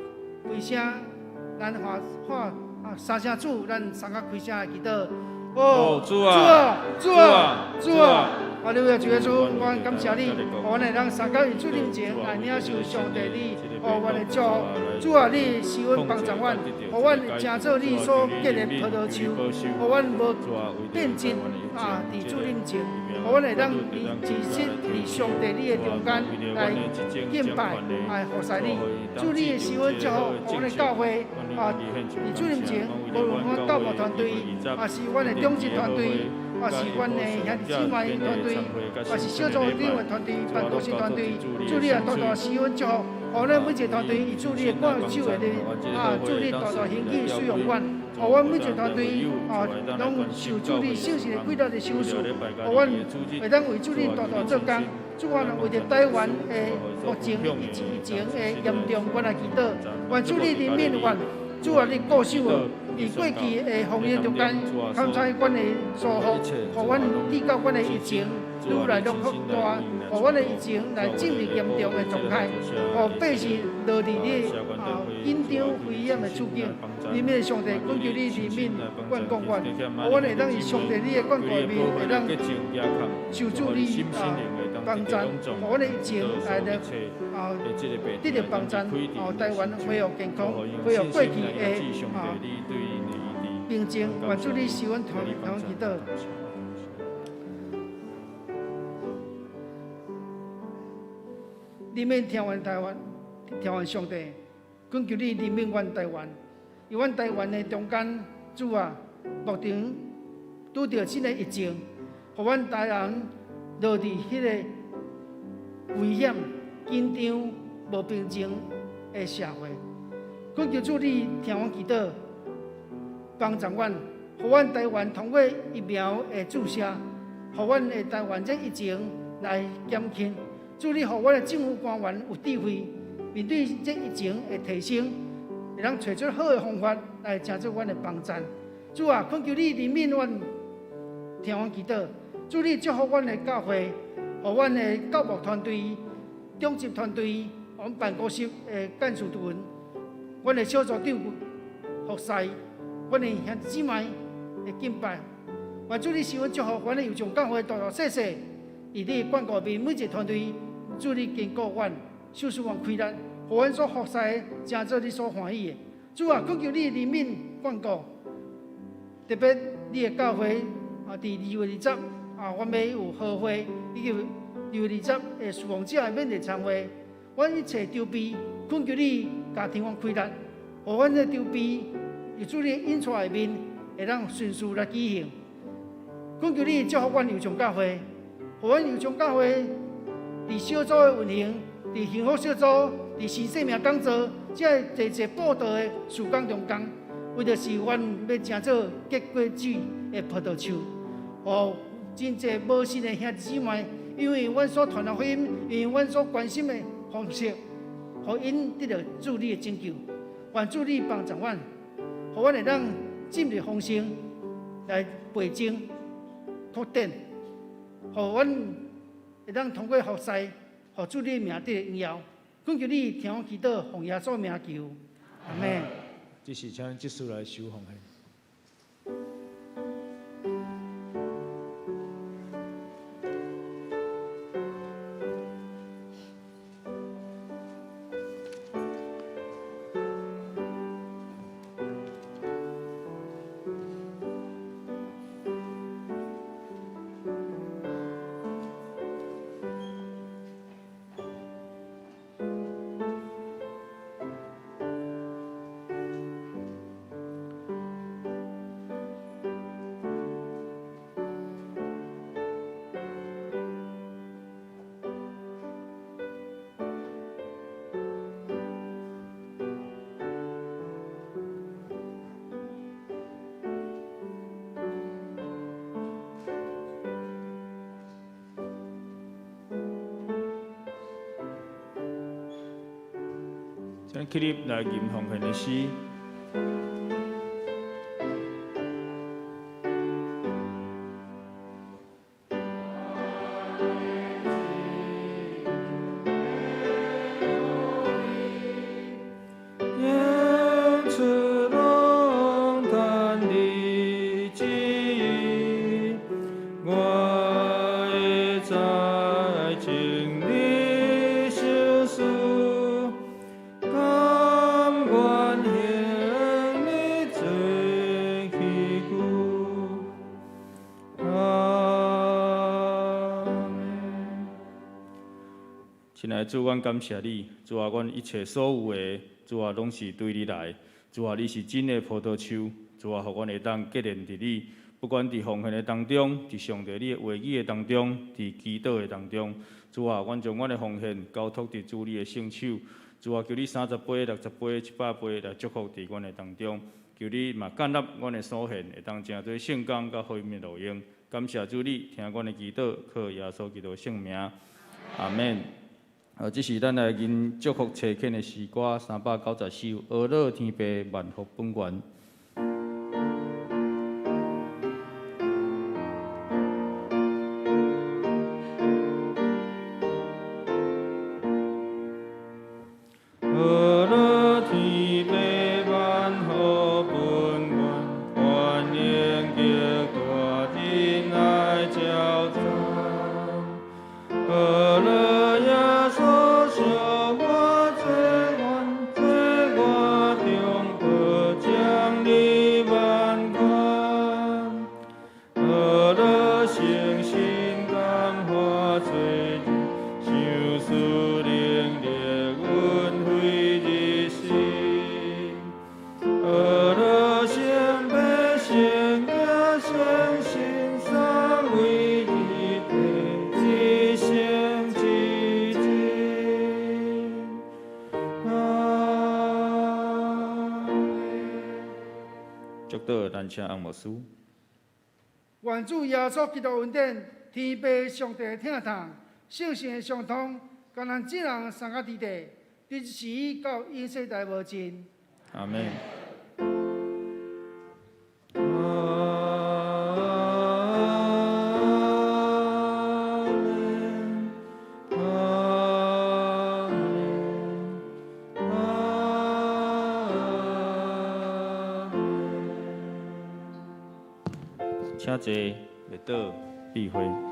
開聲，咱喊喊啊三聲主，咱相共開聲來祈禱。哦，主啊，主啊，主啊！哈利路亞，主耶穌，我感謝你，予阮會當相共佇主面前來領受上帝你，予阮的祝福。主啊，你施恩幫助阮，予阮成做你所結的葡萄樹，予阮無變質啊！佇主面前，予阮會當佇持續佇上帝你的中間來敬拜，來服侍你。主你的施恩祝福，予阮的教會啊，佇主面前，無論阮教牧團隊，抑是阮的長執團隊，抑是阮的兄弟姊妹團隊，抑是小組長的團隊、辦公室團隊，主你也大大施恩祝福，予咱每一個團隊佇主你的看守的裏啊，主你大大興起使用阮，予阮每一個團隊啊，攏受主你聖神的規律的賞賜，予阮會當為主你大大做工。主啊，為著台灣的目前疫情的嚴重，阮來祈禱，願主你憐憫阮，主啊，你顧守我。佇過去的風雨中間，勘察阮的疏忽，予阮知到阮的疫情愈來愈擴大，予阮的疫情來進入嚴重的狀態，予百姓落佇你啊緊張危險的處境。憐憫上帝，懇求你憐憫阮顧阮，予阮會當佇上帝你的眷顧內面，會當受主你啊幫助，予阮的疫情來來啊得著幫助，予台灣恢復健康，恢復過去的啊平靜。願主你賜阮同同祈禱。憐憫聽阮台灣，聽阮上帝，懇求你憐憫阮台灣。佇阮台灣的中間，主啊，目前拄著這個疫情，予阮台灣落佇彼個危險、緊張、無平靜的社會。懇求主你聽阮祈禱，幫助阮，予阮台灣通過疫苗的注射，予阮的台灣這疫情來減輕。主你予阮的政府官員有智慧，面對這疫情的提升，會當揣出好的方法來成做阮的幫贊。主啊，懇求你憐憫阮，聽阮祈禱。主你祝福阮的教會，予阮的教牧團隊、長執團隊、阮辦公室的幹事團、阮的小組長服侍、阮的兄弟姊妹的敬拜。願主你賜阮祝福，阮的右上教會大大細細，佇你眷顧面每一個團隊，主你堅固阮，賞賜阮氣力，予阮所服侍的成做你所歡喜的。主啊，懇求你憐憫眷顧，特別你的教會啊，佇2月20啊，阮欲有和會，以及2月20的事奉者的勉勵餐會，阮一切籌備，懇求你共天阮氣力，予阮這籌備，佇主你引帶下面，會當順遂來舉行。懇求你祝福阮右上教會，予阮右上教會佇小組的運行，佇幸福小組，佇新生命講座，這个濟濟布道的事工中間，為著是阮欲成做結果子的葡萄樹，予真濟無信的兄弟姊妹，因為阮所傳的福音，因為阮所關心的方式，予𪜶得著主你的拯救。願主你幫助阮，予阮會當進入豐盛來培種、擴展，予阮會當通過服侍，予主你名得榮耀。懇求你聽阮祈禱，奉耶穌名求，阿們。這時請執事來收奉獻。咱起立來吟奉獻的詩。親愛的主，阮感謝你，主啊，阮一切所有的，主啊，攏是對你來。主啊，你是真的葡萄樹，主啊，予阮會當結連佇你。不管佇奉獻的當中，佇上帝你的話語的當中，佇祈禱的當中，主啊，阮將阮的奉獻交託佇主你的聖手。主啊，求你30倍、60倍、100倍來祝福佇阮的當中。求你嘛建立阮的所獻，會當成做聖工佮好的路用。感謝主你聽阮的祈禱，靠耶穌基督聖名，阿門。這是咱來吟祝福齊獻的詩歌390首，阿樂天父萬福本源。請翁牧師。願主耶穌基督恩典、天父上帝的疼痛、聖神的相通，共咱眾人三個弟弟，直時到永世代無盡。阿門。請坐，袂倒，閉會。